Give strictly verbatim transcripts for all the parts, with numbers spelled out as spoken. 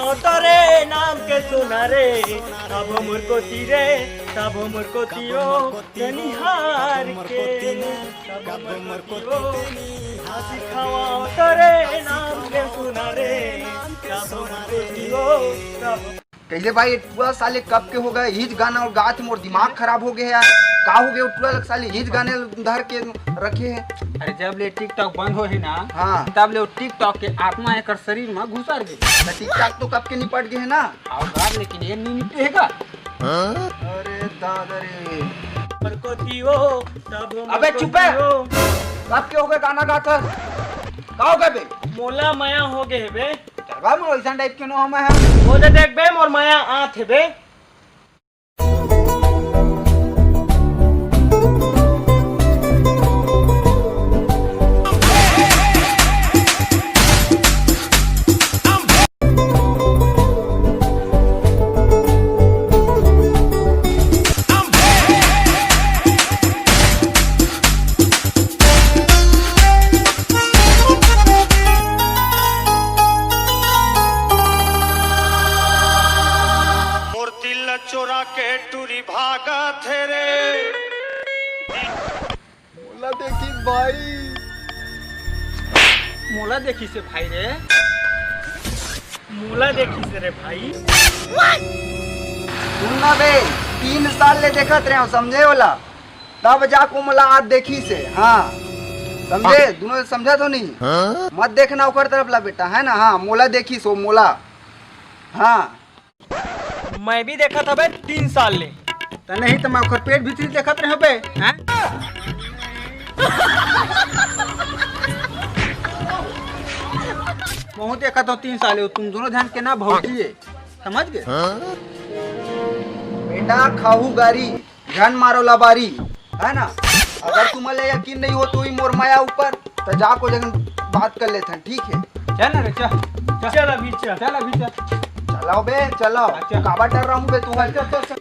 तोरे नाम के सुना रे, सब मोर कोती रे, सब मोर कोती ओ, निहार के, सब मोर कोती ओ, हंसी खावा तोरे नाम के सुना रे, सब मोर कोती ओ, सब। कैसे भाई, पूरा साले कब के हो गए, यही गाना और गात मोर दिमाग खराब हो गया है यार। का हो गया, पूरा साले यही गाने धर के रखे हैं। अरे, जब ले TikTok बंद हो है ना, हाँ। तब ले वो TikTok के आत्मा एकर शरीर में घुसर गई। तो TikTok तो कब के निपट गए है ना। आओ यार, लेकिन ये नहीं निपटेगा। अरे दादा रे। मोर कोती ओ, सब मोर अबे चुप है। कोती ओ। कब के हो गए गाना गात? का हो गए बे? मोला मया हो गए बे। चल बा, मैं वैसा टाइप के नो हम है। वो दे देख बे, मोर मया आत है बे। मोर दिल ला चोरा के टूरी भागत हे रे। मोला देखिस भाई। मोला देखिस हे भाई रे। मोला देखिस हे रे भाई। सुन ना बे, तीन साल ले देखत रहे हो, समझे ओला? तब जाको मोला आज देखिस हे, हाँ। समझे? दुनों समझत हो नहीं? मत देखना ओकर तरफ ला बेटा, है ना? हाँ, मोला देखिस हे, मोला। हाँ। मैं भी देखत हबे तीन साल ले। त नहीं त मैं ओकर पेट भीतरी देखत रहे हबे, हैं? महूँ देखत हूँ तीन साल ले, तुम दोनों झन के ना भौजी है, समझ गए? बेटा खाहू गारी, झन मारो लबारी, है ना? अगर तुमन ला यकीन नहीं हो तो ही मोर मया ऊपर, तो जाको जगन बात कर लेथन, ठीक है? चल ना रे, चल, चल। चल अभी, चल। चल अभी, चल। चलाओ बे, चलाओ। अच्छा। काबर डर रहा हूँ बे, तू चल, चल, चल, चल।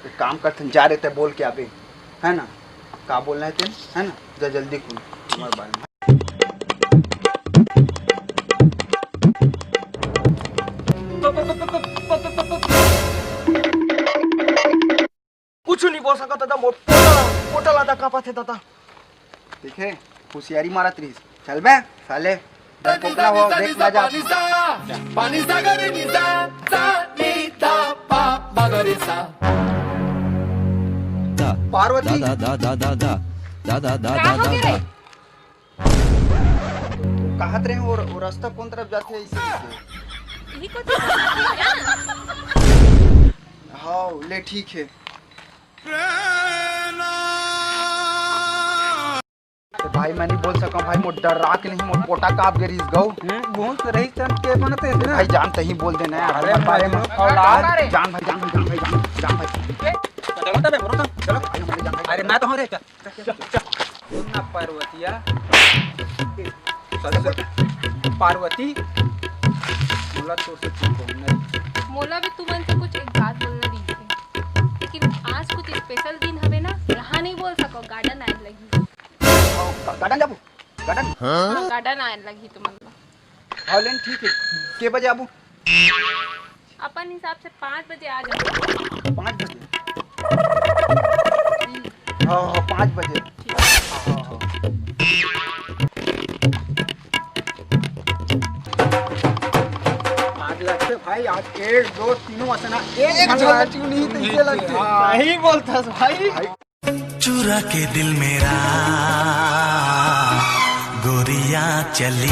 एक काम करथन, जा रे ते बोल के आबे, है ना? का बोलना है तेन, है ना? जा जल्दी खुल हमारे बारे में। कुछ नहीं बोल सकता दादा, मोर पोटा, पोटा लादा कांपत हे दादा। ठीक है, होशियारी मारत रहिस। चल बे, साले, डरपोकला हो, देख ना जा। पानी सागर निसा, सा, नी, धा, पा, मा, ग, रे, सा। पार्वती। का हो गे रे? कहत रहे, वो, वो रास्ता कौन तरफ जाथे, ऐसे करके? यही को तो। हाँ, ले, ठीक है। तो भाई, मैं नहीं बोल सकूं भाई, मोर डर राख नहीं, मोर पोटा कांप गे रिस गौ। हम्म, भूत रही चंद के बनते हैं ना। भाई, जान तही बोल देना यार, अरे, हमारे बारे में। मजनू औलाद। जान भाई, जान भाई, जान भाई, जान, जान भाई। चलो, चलो, चलो, चलो। अरे, मैं तो हूँ रे, चल। सुन ना पार्वतिया, सच, सच, पार्वती, मोला तोर से कुछ बोलना हे। मोला भी तुमन से कुछ एक बात बोलना रहिस हे, लेकिन आज कुछ special दिन हवे ना, यहाँ नहीं बोल सको, garden आए लगही। गा-, garden जाबो? Garden? हाँ, garden आए लगही तुमन ला। हाँ, लेन ठीक है, के बजे आबो? अपन हिसाब से पाँच बजे आ जाओ। पाँच बजे? हाँ, हाँ, पाँच बजे। हाँ, हाँ, हाँ। आज लगथे भाई, आज एक, दो, तीनों असना एक एक झन झन ला चुनी तइसे लगथे। हाँ। सही बोलथस भाई। भाई, चुरा के दिल मेरा गोरिया चली।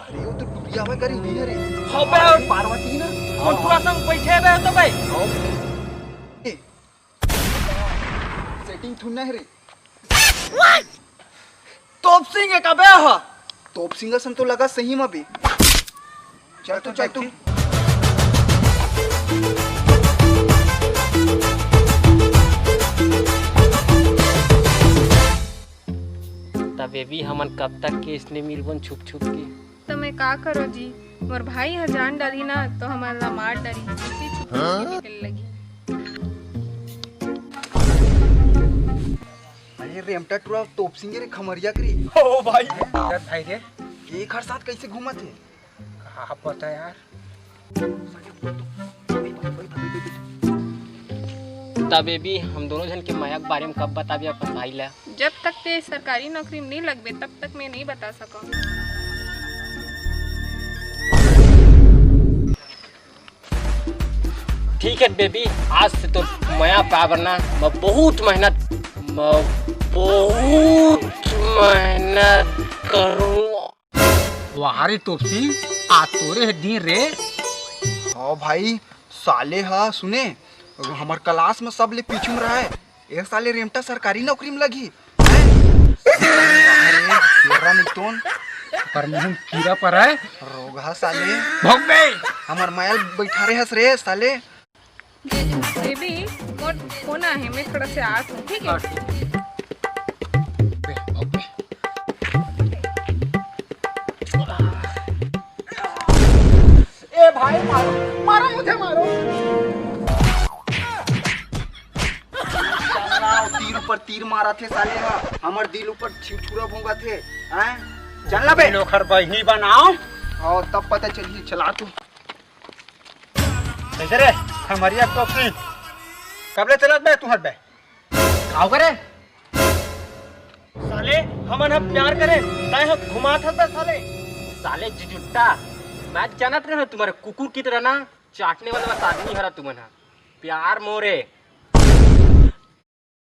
अरे, वो तो टुरिया में करी हुई है रे। हाँ बे, पार्वती ना। हाँ। थोड़ा संग बैठे बे तो भाई। हाँ। ए, setting थुन है रे। तोप सिंह हे का बे ह? तोप सिंह असन तो लगा सही म बे। चल तो, चल तो। तबे भी हमन कब तक के इसने मिलबन छुप छुप के? तो मैं का करो जी, मोर भाई ह जान डाली ना तो हमन ला मार डाली, इसी छुट्टी के निकल लगी। अरे रेमटा टुरा तोपसिंगे रे खमरिया करी। ओ भाई। यार भाई रे। एक हर साथ कैसे घूमत हे? का पता यार। त बेबी, हम दोनों झन के मया के बारे में कब बताबे अपन भाई ला? जब तक ते सरकारी नौकरी नहीं लगबे, तब तक मैं नहीं बता सकूं। ठीक है बेबी, आज से तो मया पाबर ना, मैं बहुत मेहनत, मैं बहुत मेहनत करूं। वाह रे तोपसी, आज तोरे हे दिन रे। हाँ भाई, साले हा सुने, हमर क्लास में सबले पीछू में रहा है, एक साले रेमटा सरकारी नौकरी में लगी। हैं? अरे, तेरा नहीं तोन। पर मुंह कीड़ा पर है। रोगहा साले। भोग बे। हमर मायल बैठा रहे हस रे साले। बेबी, मोर फोन आहे, मैं थोड़ा से आत हूँ, ठीक है? हाँ, ठीक। बे, भोग बे। ए भाई, मारो, मारो, मुझे मारो। तीर ऊपर तीर मारत हे साले हा, हमर दिल ऊपर छिछुरा भोंगत हे, हैं? चल ना बे। ओखर बहिनी बनाओ। और तब पता चलही, चला तू। कैसे रे, खमरिया टोपी? कब ले चलत बे तुहर बे? आओ करे। साले, हमन ह प्यार करे, तैं ह घुमात हस बे साले। साले जुजुट्टा, मैं जानत रहे तुम्हारे कुकुर की तरह ना चाटने वाला बस आदमी हरा तुमन ह। प्यार मोरे।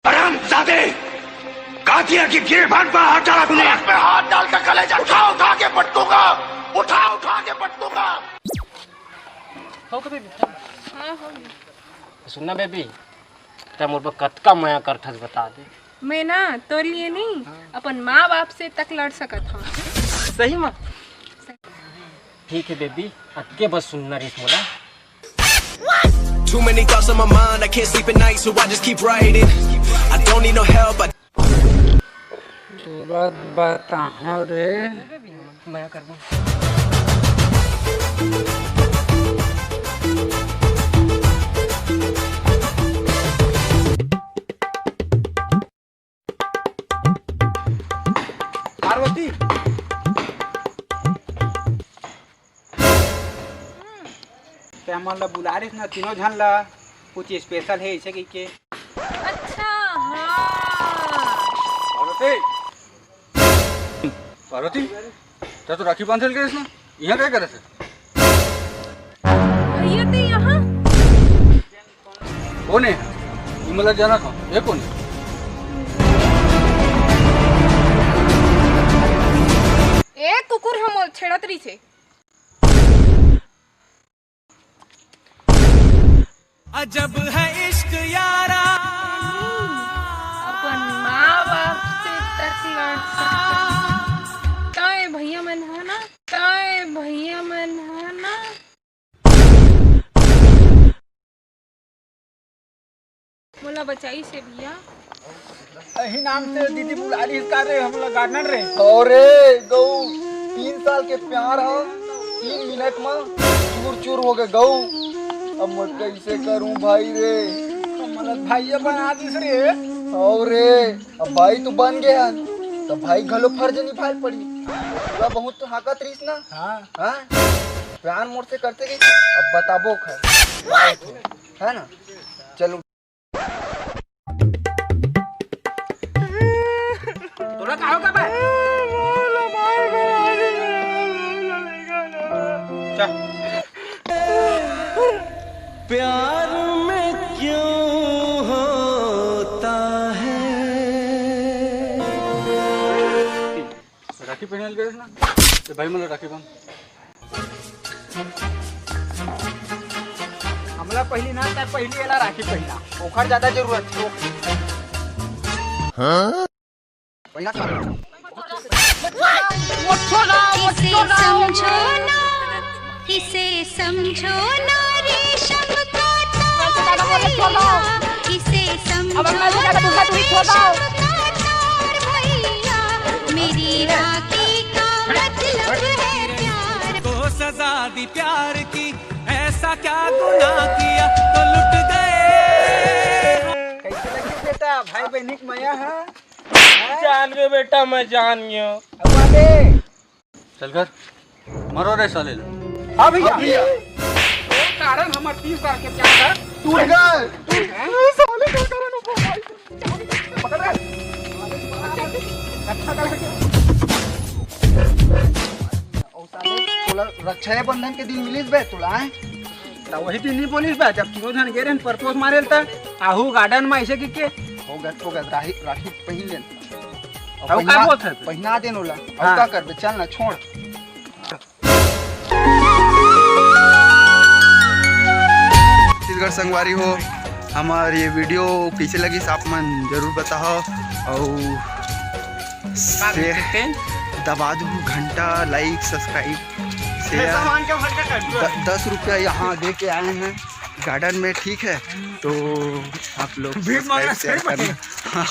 हरामजादे! कातिया की गिरबान पर हाथ डाला तूने। पे हाथ डाल के कलेजा उठा उठा के पटकूंगा, उठा उठा के पटकूंगा। हो गए बेबी? हाँ, हो गए। सुनना बेबी, तै मोर पर कतका मया करथस बता दे। मैं ना तोर लिए नहीं, हाँ। अपन माँ बाप से तक लड़ सकत हूँ। सही में? ठीक है बेबी, अतके बस सुनना रहिस मोला। Too many thoughts on my mind, I can't sleep at night, so I just keep writing. I don't need no help, I तुरंत बताओ रे। मैं कर दूं। पार्वती, ते हमन ला बुला रहिस ना, तीनों झन ला, कुछ स्पेशल है ऐसे कह के। अच्छा, हाँ। पार्वती, पार्वती, ते तो राखी बांधे ल गए ना, यहाँ क्या करे से? भैया, ते यहाँ? कोन हे? ये मोला जाना था, ये कोन हे? ए कुकुर, हमोल छेड़त रहिसे। अजब है इश्क यारा। अपन माँ बाप से तक लड़ सकता। ताए भैया मन है ना, ताए भैया मन है ना। मोला बचाई से भैया। यही नाम से दीदी बुला रही इसका रे, हम लोग गार्डन रे। अरे गऊ, तीन साल के प्यार हा, तीन मिनट में चूर चूर हो गए गऊ। अब मैं कैसे करूं भाई रे? मतलब भाई बना दिस रे। अरे अब भाई तो बन गए हन, तो भाई घलो फर्ज निभाए पड़ी। थोड़ा बहुत तो हाकत रहीस ना। हाँ। हाँ? प्यार मोर से करते गई, अब बताबो खर। है ना? चलो। तोला का होगा बे? चल। प्यार में क्यों होता है? राखी पहनाल गए ना, तो भाई मतलब राखी बांध। हमला पहली ना, तय पहली एला राखी पहना, ओखर ज्यादा जरूरत है। हाँ? पहला साल। इसे समझो ना, इसे समझो ना, रेशम का तार भैया, इसे समझो ना, रेशम का तार भैया, मेरी राखी का मतलब है प्यार। गुनाह किया तो लुट गए। कैसे लगे बेटा, भाई बहनी के मया है? जान गए बेटा, मैं जान गया। अब आ दे। चल कर मरो रे साले ला। हाँ भैया। हाँ भैया। कारण हमर तीन साल के प्यार है। टूट गए। साले का कारण हो भाई। पकड़ रे। अच्छा कर। और साले तोला रक्षाबंधन के दिन मिलिस बे तोला, हैं? त वही दिन नहीं बोलिस बे, जब तीनों झन गे रहन परपोज मारे ल त आहू गार्डन में ऐसे कि के। होगत, होगत, राही, राखी पहिन लेन। और अब का पहिना, बोलत है? पहिना देन ओला। अब हाँ। का करबे? चल ना, छोड़। छत्तीसगढ़ संगवारी हो, हमार ये वीडियो कैसे लगिस आप मन जरूर बताओ। और से दबा दू घंटा, लाइक, सब्सक्राइब, शेयर। द-, दस रुपया यहाँ दे के आए हैं गार्डन में, ठीक है? तो आप लोग भीख मांगना सब्सक्राइब, शेयर सही करना। हाँ।